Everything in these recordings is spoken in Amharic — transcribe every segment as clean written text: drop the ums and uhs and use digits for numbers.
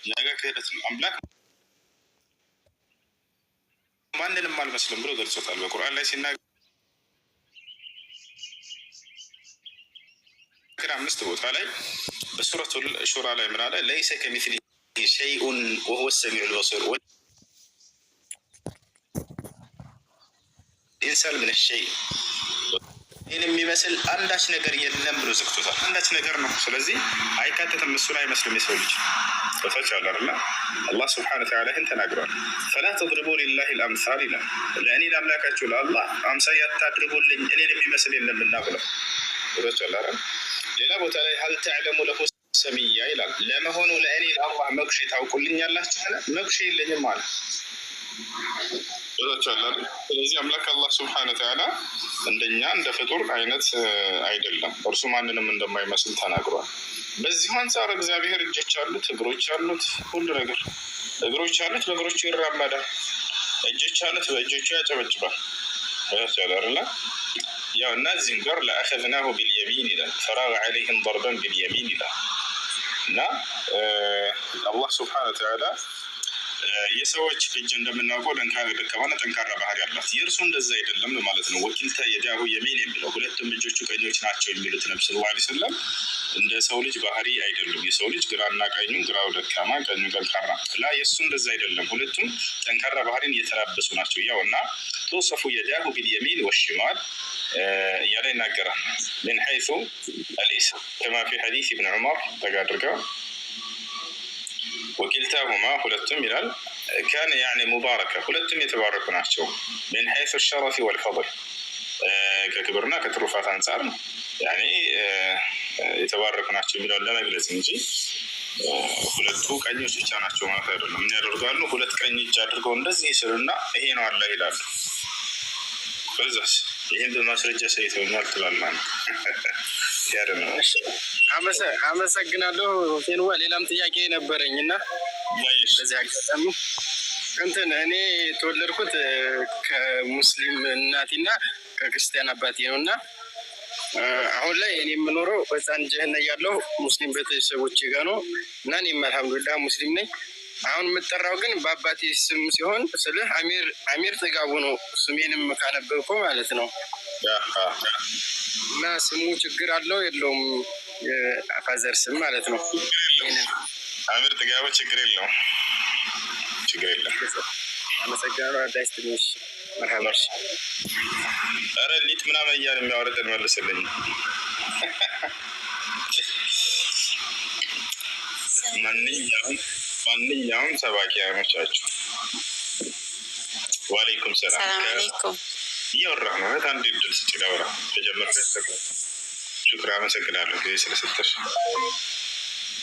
እኛ ጋር ክህደት ነው። አምላክ ማንንም አልመስልም ብሎ ገልጾታል። በቁርአን ላይ ሲናገር አምስት ቦታ ላይ በሱረቱ ሹራ ላይ ምን አለ? ليس كمثله شيء وهو السميع البصير والإنسان من شيء ይህን የሚመስል አንዳች ነገር የለም ብሎ ዘግቶታል። አንዳች ነገር ነው። ስለዚህ አይካተትም፣ እሱን አይመስልም የሰው ልጅ ተቻለ አይደለ? አላህ سبحانه وتعالى ይህን ተናግሯል። فلا تضربوا لله الأمثال ይላል። ለእኔ ለአምላካችሁ ለአላህ አምሳያ አታድርጉልኝ እኔን የሚመስል የለምና ብለው ተቻለ አይደል? ሌላ ቦታ ላይ هل تعلم له سميا ይላል። ለመሆኑ ለእኔ ለአላህ መኩሼ ታውቁልኛላችሁ? መኩሼ የለኝም አለ። ይላል። ስለዚህ አምላክ አላህ سبحانه وتعالى እንደኛ እንደ ፍጡር አይነት አይደለም። እርሱ ማንንም እንደማይመስል ተናግሯል። በዚሁ አንጻር እግዚአብሔር እጆች አሉት፣ እግሮች አሉት፣ ሁሉ ነገር እግሮች አሉት፣ በእግሮቹ ይራመዳል። እጆች አሉት፣ በእጆቹ ያጨበጭባል። ያለ ያው እና እዚህም ጋር لأخذناه باليمين ይላል። فراغ عليهم ضربا باليمين ይላል እና አላህ سبحانه وتعالى የሰዎች እጅ እንደምናውቀው ደካማና ጠንካራ ባህሪ አላት። የእርሱ እንደዛ አይደለም ማለት ነው። وكلتا يداه يمين የሚለው ሁለቱም እጆቹ ቀኞች ናቸው የሚሉት ነብ ስ ላ ስለም እንደ ሰው ልጅ ባህሪ አይደሉም። የሰው ልጅ ግራና ቀኙ፣ ግራው ደካማ ቀኙ ጠንካራ ላ የእሱ እንደዛ አይደለም። ሁለቱም ጠንካራ ባህሪን እየተላበሱ ናቸው። ያው እና توصف يداه باليمين والشمال እያለ ይናገራል። من حيث الاسم كما في حديث ابن عمر ጠጋ አድርገው وكلتاهما ሁለቱም ይላል كان يعني مباركة ሁለቱም የተባረኩ ናቸው። من حيث الشرف والفضل ከክብርና ከትሩፋት አንጻር يعني የተባረኩ ናቸው የሚለውን ለመግለጽ እንጂ ሁለቱ ቀኞች ብቻ ናቸው ማለት አይደለም። ምን ያደርጋሉ? ሁለት ቀኝ እጅ አድርገው እንደዚህ ይስሉና ይሄ ነው አላህ ይላሉ። ከዛስ ይህን በማስረጃ ሰይተውኛል ትላለህ። ያደ ነው። አመሰግናለሁ ሁሴንዋ። ሌላም ጥያቄ ነበረኝ እና በዚህ አጋጣሚ እንትን እኔ የተወለድኩት ከሙስሊም እናቴና ከክርስቲያን አባቴ ነው እና አሁን ላይ እኔ የምኖረው ህፃን ጀህነ እያለሁ ሙስሊም ቤተሰቦቼ ጋር ነው እና እኔም አልሐምዱሊላህ ሙስሊም ነኝ። አሁን የምጠራው ግን በአባቴ ስም ሲሆን ስልህ አሚር አሚር ጥጋቡ ነው ስሜንም ካነበብኩ ማለት ነው። እና ስሙ ችግር አለው የለውም? የ father ስም ማለት ነው። አሚር ጥጋቡ ችግር የለውም፣ ችግር የለም። አመሰግናለሁ። አዳይስ ትንሽ መርሃባ። ኧረ ሊጥ ምናምን እያለ የሚያወርድን መልስልኝ። ማንኛውም ሰባኪ አይመቻችሁ። وعليكم السلام። سلام عليكم። እያወራህ ነው ማለት አንድ እድል ስጭ ላውራ ከጀመርክ شكرا፣ አመሰግናለሁ ጊዜ ስለሰጠሽ።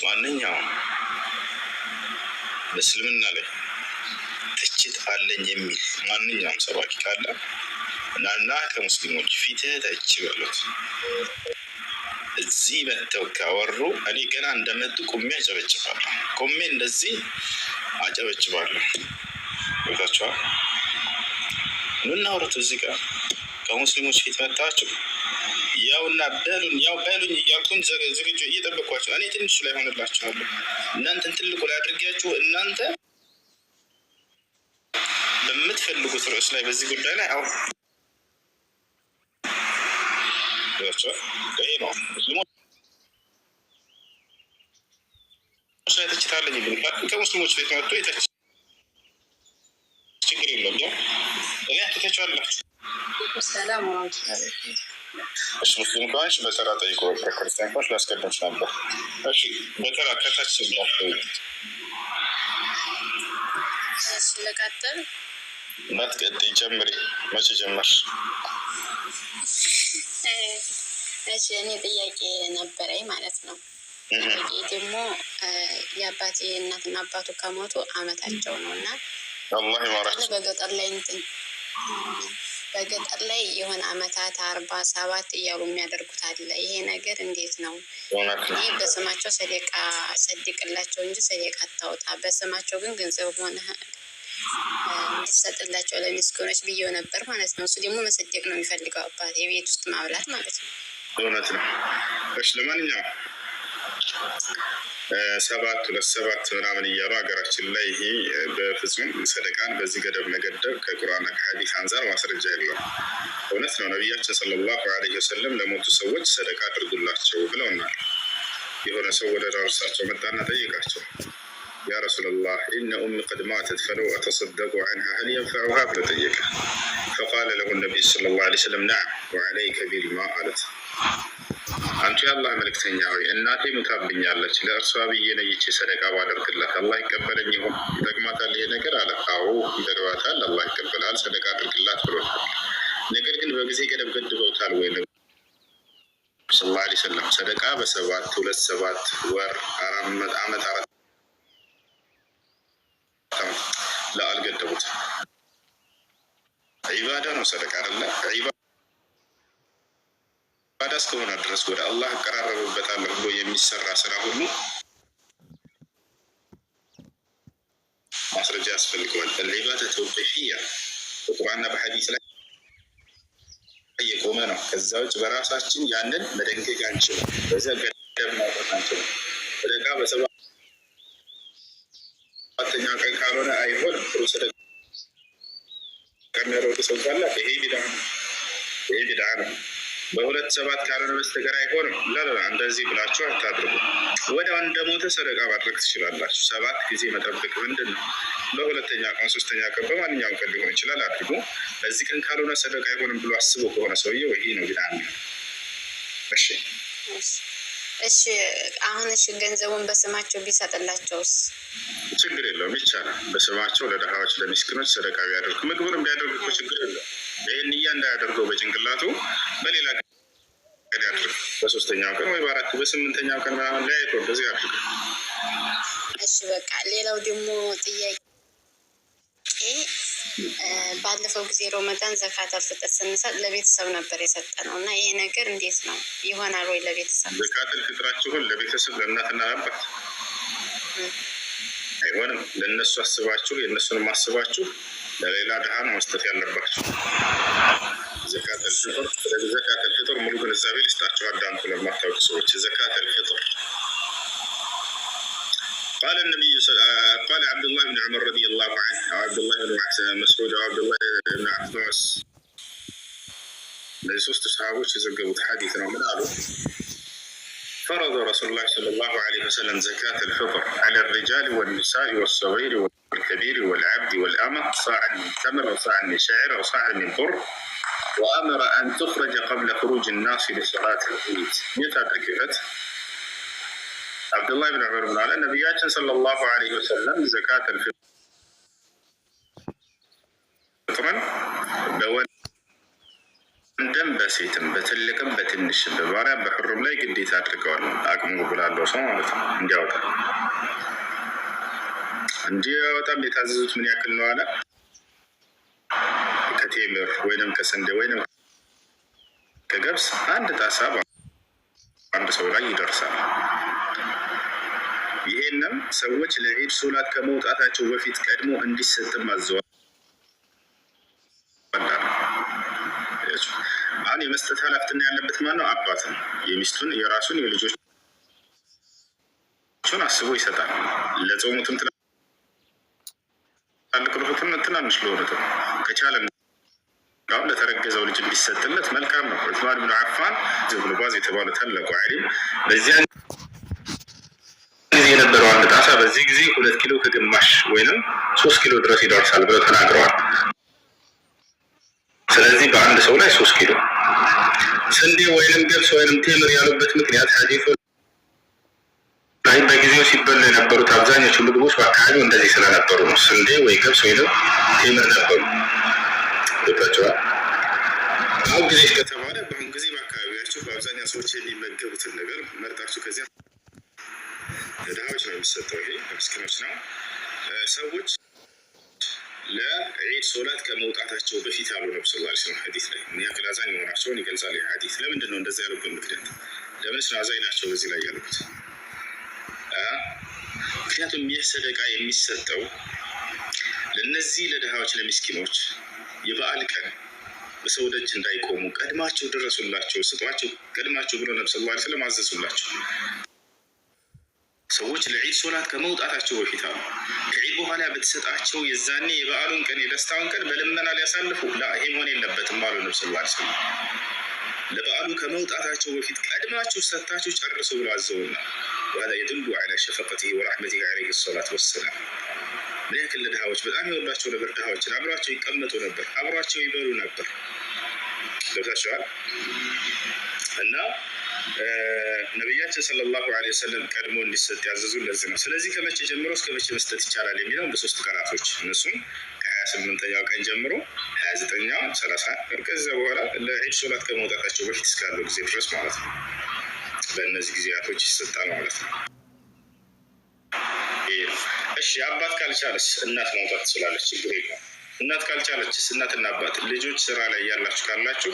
ማንኛውም በእስልምና ላይ ትችት አለኝ የሚል ማንኛውም ሰባኪ ካለ ናና ከሙስሊሞች ፊትህ ተች በሉት። እዚህ መጥተው ካወሩ እኔ ገና እንደመጡ ቁሜ አጨበጭባለሁ። ቁሜ እንደዚህ አጨበጭባለሁ። ገብታችኋል? ኑና አውሩት። እዚህ ጋር ከሙስሊሞች ፊት መጣችሁ ያውና በሉኝ፣ ያው በሉኝ እያልኩኝ ዝግጁ እየጠበቅኳቸው እኔ ትንሹ ላይ ሆንላችኋለሁ። እናንተን ትልቁ ላይ አድርጊያችሁ እናንተ በምትፈልጉት ርዕስ ላይ በዚህ ጉዳይ ላይ አሁ ይሄ ነው ሙስሊሞች ላይ ትችታለኝ ብል ከሙስሊሞች ፊት መጥቶ የተች ችግር የለም። ያው እኔ ትተችዋላችሁ። ሰላም ወራህመቱላሂ። እሺ ሙስሊም ከሆንሽ በተራ ጠይቆ ነበር። ክርስቲያን ከሆንሽ ላስቀድምሽ ነበር። እሺ በተራ ከታች ብላችሁ እሺ ልቀጥል። እንዳትቀጥይ ጀምሪ። መቼ ጀመርሽ? እሺ እኔ ጥያቄ ነበረኝ ማለት ነው። ጥያቄ ደግሞ የአባቴ እናትና አባቱ ከሞቱ አመታቸው ነው እና አላህ ይማራቸው። በገጠር ላይ እንትን በገጠር ላይ የሆነ አመታት 47 እያሉ የሚያደርጉት አለ። ይሄ ነገር እንዴት ነው? እውነት እኔ ነው። በስማቸው ሰደቃ ሰድቅላቸው እንጂ ሰደቃ አታውጣ፣ በስማቸው ግን ገንዘብ ሆነ እንዲሰጥላቸው ለሚስኪኖች ብዬው ነበር ማለት ነው። እሱ ደግሞ መሰደቅ ነው የሚፈልገው አባቴ፣ የቤት ውስጥ ማብላት ማለት ነው። እውነት ነው። እሺ ለማንኛውም 7 2 7 ምናምን እያሉ ሀገራችን ላይ ይሄ በፍጹም ሰደቃን በዚህ ገደብ መገደብ ከቁርአንና ከሐዲስ አንጻር ማስረጃ የለውም። እውነት ነው። ነቢያችን ሰለላሁ ዐለይሂ ወሰለም ለሞቱ ሰዎች ሰደቃ አድርጉላቸው ብለውናል። የሆነ ሰው ወደ እርሳቸው መጣና ጠየቃቸው። ያ ረሱለላህ ኢነ ኡሚ ቀድ ማተት ፈለው አተሰደቁ ዐንሃ ሀል የንፈዑሃ ብሎ ጠየቀ። ፈቃለ ለሁ ነቢዩ ሰለላሁ ዐለይሂ ወሰለም ነዓም ወዐለይከ ቢልማ አለት። አንቱ የአላህ መልእክተኛ ሆይ እናቴ ሙታብኛለች፣ ለእርሷ ብዬ ነይቼ ሰደቃ ባደርግላት አላህ ይቀበለኝ ይሆን? ይጠቅማታል ይሄ ነገር አለ። አዎ ይጠቅማታል፣ አላህ ይቀበላል፣ ሰደቃ አድርግላት ብሎታል። ነገር ግን በጊዜ ገደብ ገድበውታል ወይ? ነቢ ሰለላሁ ዐለይሂ ወሰለም ሰደቃ በ7 2 7 ወር 4 ዓመት 4 ዓመት አልገደቡትም። ዒባዳ ነው ሰደቃ አይደለ? ዒባዳ እስከሆነ ድረስ ወደ አላህ እቀራረብበታለሁ ብሎ የሚሰራ ስራ ሁሉ ማስረጃ ያስፈልገዋል። አልዒባዳ ተውቂፍያ በቁርአንና በሐዲስ ላይ የቆመ ነው። ከዛ ውጭ በራሳችን ያንን መደንገግ አንችልም። በዚያ ገደብ ማውጣት አንችልም። ሰደቃ በ7ኛው ቀን ካልሆነ አይሆንም። ጥሩ ሰደቃ የሚያደርግ ሰው ካለ ይሄ ቢድዓ ነው፣ ይሄ ቢድዓ ነው። በ2 7 ካልሆነ በስተቀር አይሆንም። ላላ እንደዚህ ብላችሁ አታድርጉ። ወዲያው እንደሞተ ሰደቃ ማድረግ ትችላላችሁ። 7 ጊዜ መጠበቅ ምንድን ነው? በሁለተኛ ቀን ሶስተኛ ቀን በማንኛውም ቀን ሊሆን ይችላል አድርጉ። በዚህ ቀን ካልሆነ ሰደቃ አይሆንም ብሎ አስቦ ከሆነ ሰውዬው ይሄ ነው ቢድዓ ነው። እሺ እሺ አሁን እሺ ገንዘቡን በስማቸው ቢሰጥላቸውስ? ችግር የለውም፣ ይቻላል። በስማቸው ለድሃዎች ለሚስኪኖች ሰደቃ ቢያደርጉ ምግቡንም ቢያደርጉ እኮ ችግር የለውም። ይህን እያ እንዳያደርገው በጭንቅላቱ በሌላ ቀን ያድርግ። በ3ኛው ቀን ወይ በ4 በ8ኛው ቀን ምናምን ለያይቶ እንደዚህ ያድርግ። እሺ በቃ ሌላው ደግሞ ጥያቄ ባለፈው ጊዜ ሮመዳን ዘካተል ፍጥር ስንሰጥ ለቤተሰብ ነበር የሰጠነው እና ይሄ ነገር እንዴት ነው ይሆናል ወይ? ለቤተሰብ ዘካተል ፍጥራችሁን ለቤተሰብ ለእናትና ለአባት አይሆንም። ለእነሱ አስባችሁ የእነሱንም አስባችሁ ለሌላ ድሃ ነው መስጠት ያለባችሁ። ዘካተል ፍጥር ሙሉ ግንዛቤ ልስጣችሁ አዳምጡ ለማታውቁ ሰዎች። ዘካተል ፍጥር قال النبي قال عبد الله بن عمر رضي الله عنه او عبد الله بن مسعود او عبد الله بن عباس እነዚህ ሶስት ሰሃቦች የዘገቡት ሐዲስ ነው። ምን አሉ? فرض رسول الله صلى الله عليه وسلم زكاة الفطر على الرجال والنساء والصغير والكبير والعبد والأمة صاعا من تمر أو صاعا من شعير أو صاعا من بر وأمر أن تخرج قبل خروج الناس لصلاة العيد. متى كيفت؟ عبد الله بن عمر بن على النبي صلى الله عليه وسلم زكاة الفطر በወንድም በሴትም በትልቅም በትንሽም በባሪያም በሕሩም ላይ ግዴታ አድርገዋል። አቅሙ ብላለው ሰው ማለት ነው እንዲያወጣ እንዲያወጣም የታዘዙት ምን ያክል ነው አለ? ከቴምር ወይንም ከስንዴ ወይንም ከገብስ አንድ ጣሳ አንድ ሰው ላይ ይደርሳል። ይሄንም ሰዎች ለዒድ ሶላት ከመውጣታቸው በፊት ቀድሞ እንዲሰጥም አዘዋል። አሁን የመስጠት ኃላፊነት ያለበት ማን ነው? አባት ነው። የሚስቱን የራሱን የልጆቹን አስቦ ይሰጣል። ለጾሙትም ትላልቅ ለሆኑትም ትናንሽ ለሆኑትም ከቻለ አሁን ለተረገዘው ልጅ ቢሰጥለት መልካም ነው። ዑስማን ብን አፋን ብን ባዝ የተባለ ታላቁ ዓሊም በዚያን ጊዜ የነበረው አንድ ጣሳ በዚህ ጊዜ 2 ኪሎ ከግማሽ ወይንም 3 ኪሎ ድረስ ይደርሳል ብለው ተናግረዋል። ስለዚህ በአንድ ሰው ላይ 3 ኪሎ ስንዴ ወይንም ገብስ ወይንም ቴምር ያሉበት ምክንያት ሐዲሱ ላይ በጊዜው ሲበሉ የነበሩት አብዛኞቹ ምግቦች በአካባቢው እንደዚህ ስለነበሩ ነው። ስንዴ ወይ ገብስ ወይንም ቴምር ነበሩ። ገብታችኋል? አሁን ጊዜ ከተባለ በአሁን ጊዜ በአካባቢያችሁ በአብዛኛው ሰዎች የሚመገቡትን ነገር መርጣችሁ ከዚያ ለድሃዎች ነው የሚሰጠው። ይሄ ለምስኪኖች ነው። ሰዎች ለዒድ ሶላት ከመውጣታቸው በፊት አሉ ነብዩ ሰለላሁ ዐለይሂ ወሰለም ሐዲስ ላይ ምን ያክል አዛኝ መሆናቸውን ይገልጻል። ይህ ሐዲስ ለምንድን ነው እንደዛ ያሉበት ምክንያት? ለምንስ ነው አዛኝ ናቸው በዚህ ላይ ያሉት? ምክንያቱም ይህ ሰደቃ የሚሰጠው ለነዚህ ለድሃዎች ለሚስኪኖች የበዓል ቀን በሰው ደጅ እንዳይቆሙ ቀድማችሁ ድረሱላቸው፣ ስጧቸው ቀድማችሁ ብሎ ነብዩ ሰለላሁ ዐለይሂ ወሰለም አዘዙላቸው። ሰዎች ለዒድ ሶላት ከመውጣታቸው በፊት አሉ። ከዒድ በኋላ ብትሰጣቸው የዛኔ የበዓሉን ቀን የደስታውን ቀን በልመና ሊያሳልፉ ላ፣ ይሄ መሆን የለበትም አሉ ነብ ስ ላ ስለም። ለበዓሉ ከመውጣታቸው በፊት ቀድማችሁ ሰጥታችሁ ጨርሱ ብለው አዘውና፣ وهذا يدل على شفقته ورحمته عليه الصلاة والسلام። ምን ያክል ለድሃዎች በጣም ይወዷቸው ነበር። ድሃዎችን አብሯቸው ይቀመጡ ነበር፣ አብሯቸው ይበሉ ነበር። ገብታችኋል? እና ነቢያችን صلى الله عليه وسلم ቀድሞ እንዲሰጥ ያዘዙ ለዚህ ነው። ስለዚህ ከመቼ ጀምሮ እስከ መቼ መስጠት ይቻላል የሚለውን በሶስት ቀናቶች፣ እነሱም ከ28ኛው ቀን ጀምሮ 29ኛው፣ 30፣ ከዚያ በኋላ ለዒድ ሶላት ከመውጣታቸው በፊት እስካለው ጊዜ ድረስ ማለት ነው። በእነዚህ ጊዜያቶች ይሰጣል ማለት ነው። እሺ፣ አባት ካልቻለስ እናት ማውጣት ትችላለች፣ ችግር የለም። እናት ካልቻለችስ እናትና አባት፣ ልጆች ስራ ላይ ያላችሁ ካላችሁ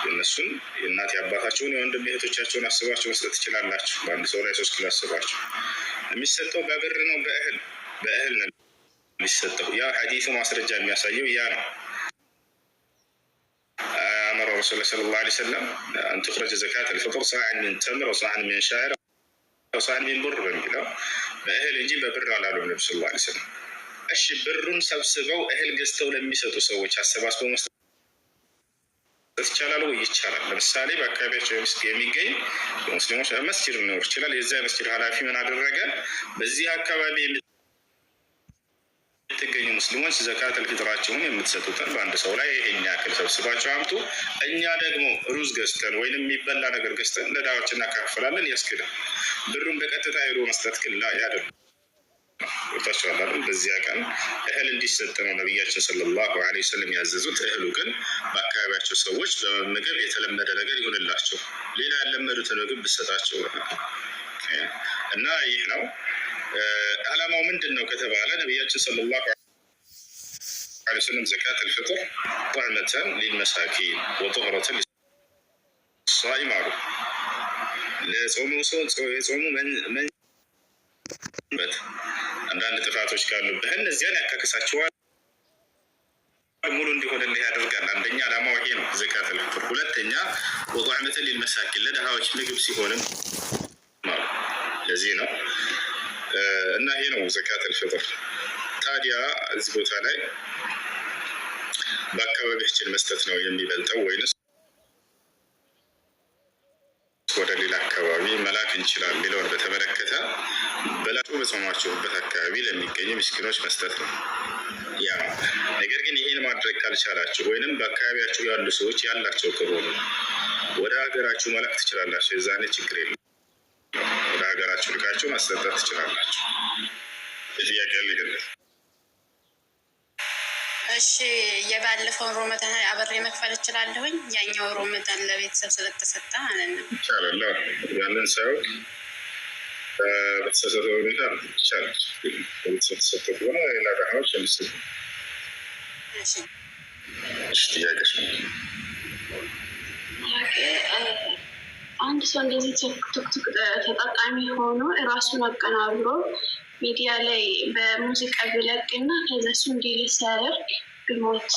የእነሱን የእናት የአባታቸውን የወንድም እህቶቻቸውን አስባችሁ መስጠት ትችላላችሁ። በአንድ ሰው ላይ 3 ኪሎ አስባችሁ። የሚሰጠው በብር ነው፣ በእህል ነው የሚሰጠው። ያ ሐዲሱ ማስረጃ የሚያሳየው ያ ነው። أمر رسول الله صلى الله عليه وسلم أن تخرج زكاة الفطر صاعا من تمر وصاعا من شعير وصاعا من بر በሚለው በእህል እንጂ በብር አላሉም ነቢ صلى الله عليه وسلم። እሺ፣ ብሩን ሰብስበው እህል ገዝተው ለሚሰጡ ሰዎች አሰባስበው መስጠት ይቻላል ወይ? ይቻላል። ለምሳሌ በአካባቢያቸው የሚገኝ የሙስሊሞች መስጂድ ሊኖር ይችላል። የዚያ መስጂድ ኃላፊ ምን አደረገ? በዚህ አካባቢ የምትገኙ ሙስሊሞች ዘካተል ፊጥራችሁን የምትሰጡትን በአንድ ሰው ላይ ይሄን ያክል ሰብስባችሁ አምጡ፣ እኛ ደግሞ ሩዝ ገዝተን ወይንም የሚበላ ነገር ገዝተን ለድሃዎች እናካፍላለን። ያስክዳል። ብሩን በቀጥታ ሄዶ መስጠት ግን ላ ያደርግ ወጣቸዋል አይደል? በዚያ ቀን እህል እንዲሰጥ ነው ነቢያችን صلى الله عليه وسلم ያዘዙት። እህሉ ግን በአካባቢያቸው ሰዎች በመመገብ የተለመደ ነገር ይሆንላቸው። ሌላ ያለመዱትን ምግብ ብሰጣቸው እና ይህ ነው ዓላማው። ምንድን ነው ከተባለ ነቢያችን صلى الله عليه وسلم زكاة الفطر طعمة للمساكين وطهرة للصائم አሉ። ለጾሙ ሰው የጾሙ መንበት አንዳንድ ጥፋቶች ካሉብህ እነዚያን ያካክሳቸዋል፣ ሙሉ እንዲሆንልህ ያደርጋል። አንደኛ ዓላማው ይሄ ነው፣ زكاة الفطر። ሁለተኛ وطعمة للمساكين፣ ለድሃዎች ምግብ ሲሆንም አሉ። ለዚህ ነው እና ይሄ ነው زكاة الفطر። ታዲያ እዚህ ቦታ ላይ በአካባቢያችን መስጠት ነው የሚበልጠው ወይንስ ወደ ሌላ አካባቢ መላክ እንችላል የሚለውን በተመለከተ በላጩ በጾማችሁበት አካባቢ ለሚገኙ ምስኪኖች መስጠት ነው ያ ነው። ነገር ግን ይህን ማድረግ ካልቻላችሁ ወይንም በአካባቢያችሁ ያሉ ሰዎች ያላቸው ከሆኑ ወደ ሀገራችሁ መላክ ትችላላችሁ። የዛኔ ችግር የለም። ወደ ሀገራችሁ ልካችሁ ማሰጠት ትችላላችሁ። ጥያቄ ያለ? እሺ፣ የባለፈውን ሮመዳን አብሬ መክፈል እችላለሁኝ? ያኛው ሮመዳን ለቤተሰብ ስለተሰጠ ማለት ነው። ይቻላል። ያንን ሳያውቅ በተሳሳተ ሁኔታ ይቻላል። በቤተሰብ ተሰጥቶ ከሆነ ሌላ ድሃዎች የሚሰጡ። እሺ። እሺ፣ ጥያቄሽ? ጥያቄ፣ አንድ ሰው እንደዚህ ቲክቶክ ተጠቃሚ ሆኖ ራሱን አቀናብሮ ሚዲያ ላይ በሙዚቃ ቢለቅ እና ከዛ እሱ እንዲል ሲያደርግ ቢሞት?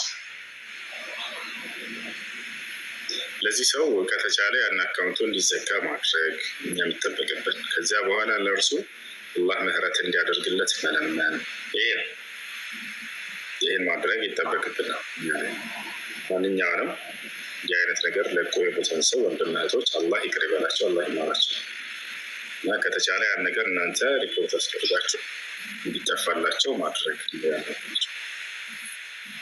ለዚህ ሰው ከተቻለ ያን account ኡ እንዲዘጋ ማድረግ እኛ የሚጠበቅብን፣ ከዚያ በኋላ ለእርሱ አላህ ምህረት እንዲያደርግለት መለመን፣ ይሄ ነው። ይህን ማድረግ ይጠበቅብናል። ማንኛውንም እንዲህ አይነት ነገር ለቆ የሞተን ሰው ወንድም እህቶች አላህ ይቅር ይበላቸው፣ አላህ ይማራቸው እና ከተቻለ ያን ነገር እናንተ ሪፖርት አስደርጋችሁ እንዲጠፋላቸው ማድረግ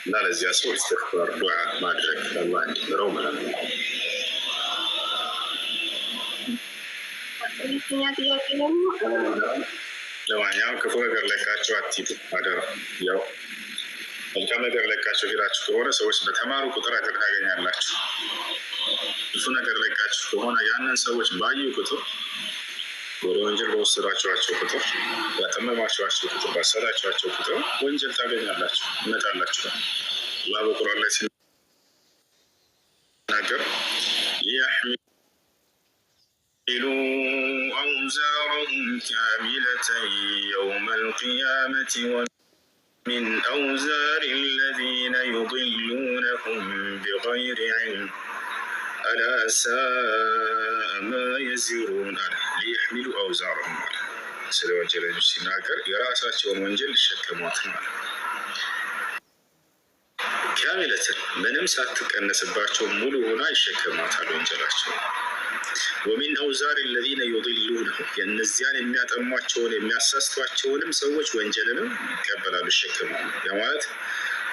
እና ለዚያ ሰው ኢስትግፋር፣ ዱዓ ማድረግ፣ አላህ እንዲምረው ማለት ነው። ሁለተኛ ጥያቄ ደግሞ ለማንኛውም ክፉ ነገር ለቃችሁ አትሂዱ፣ አደራ። ያው መልካም ነገር ለቃችሁ ሄዳችሁ ከሆነ ሰዎች በተማሩ ቁጥር አገር ታገኛላችሁ። ክፉ ነገር ለቃችሁ ከሆነ ያንን ሰዎች ባዩ ቁጥር፣ ወደ ወንጀል በወሰዳችኋቸው ቁጥር፣ ባጠመማችኋቸው ቁጥር፣ ባሰዳችኋቸው ቁጥር ወንጀል ታገኛላችሁ፣ ይመጣላችኋል። አላህ በቁርአን ላይ ሲናገር ليحملوا أوزارهم كاملة يوم القيامة ومن أوزار الذين يضلونهم بغير علم ألا ساء ما يزرون አለ። ليحملوا أوزارهم አለ። ስለ ወንጀለኞች ሲናገር የራሳቸውን ወንጀል ሊሸከሟት ነው አለ። كاملة ምንም ሳትቀነስባቸው ሙሉ ሆና ይሸከሟታል ወንጀላቸው። ومن أوزار الذين يضلونهم የእነዚያን የሚያጠሟቸውን የሚያሳስቷቸውንም ሰዎች ወንጀልንም ይቀበላሉ፣ ይሸከማሉ። ያ ማለት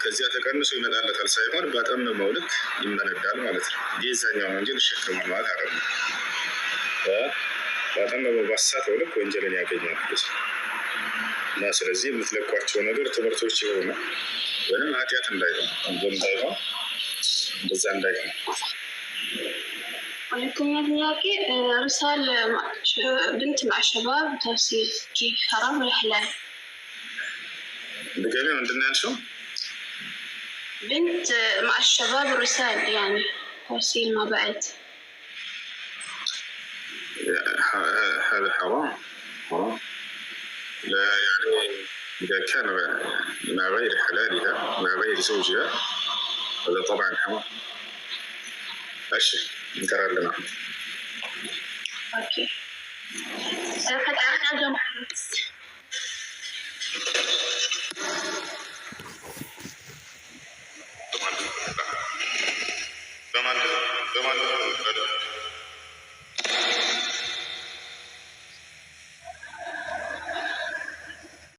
ከዚያ ተቀንሶ ይመጣለታል ሳይሆን ባጠመመው ልክ ይመነዳል ማለት ነው። የዛኛውን ወንጀል ይሸከማል ማለት አይደለም። ባጠመመው ባሳተው ልክ ወንጀልን ያገኛል ማለት ነው። እና ስለዚህ የምትለቋቸው ነገር ትምህርቶች የሆኑ ወይም ኃጢአት እንዳይሆን ወንጀል እንዳይሆን እንደዛ እንዳይሆን። ሁለተኛ ጥያቄ رسال بنت مع شباب توصيل كيف حرام ولا حلال؟ ድገሚ፣ ምንድን ነው ያልሽው? بنت مع الشباب رسال يعني توصيل مع بعض. هذا حرام حرام، لا يعني إذا كان مع غير حلالها، مع غير زوجها، هذا طبعا حرام። እሺ እንቀራለን አሁን። Okay ከጠየቅና ጀምሮ በማን በማን?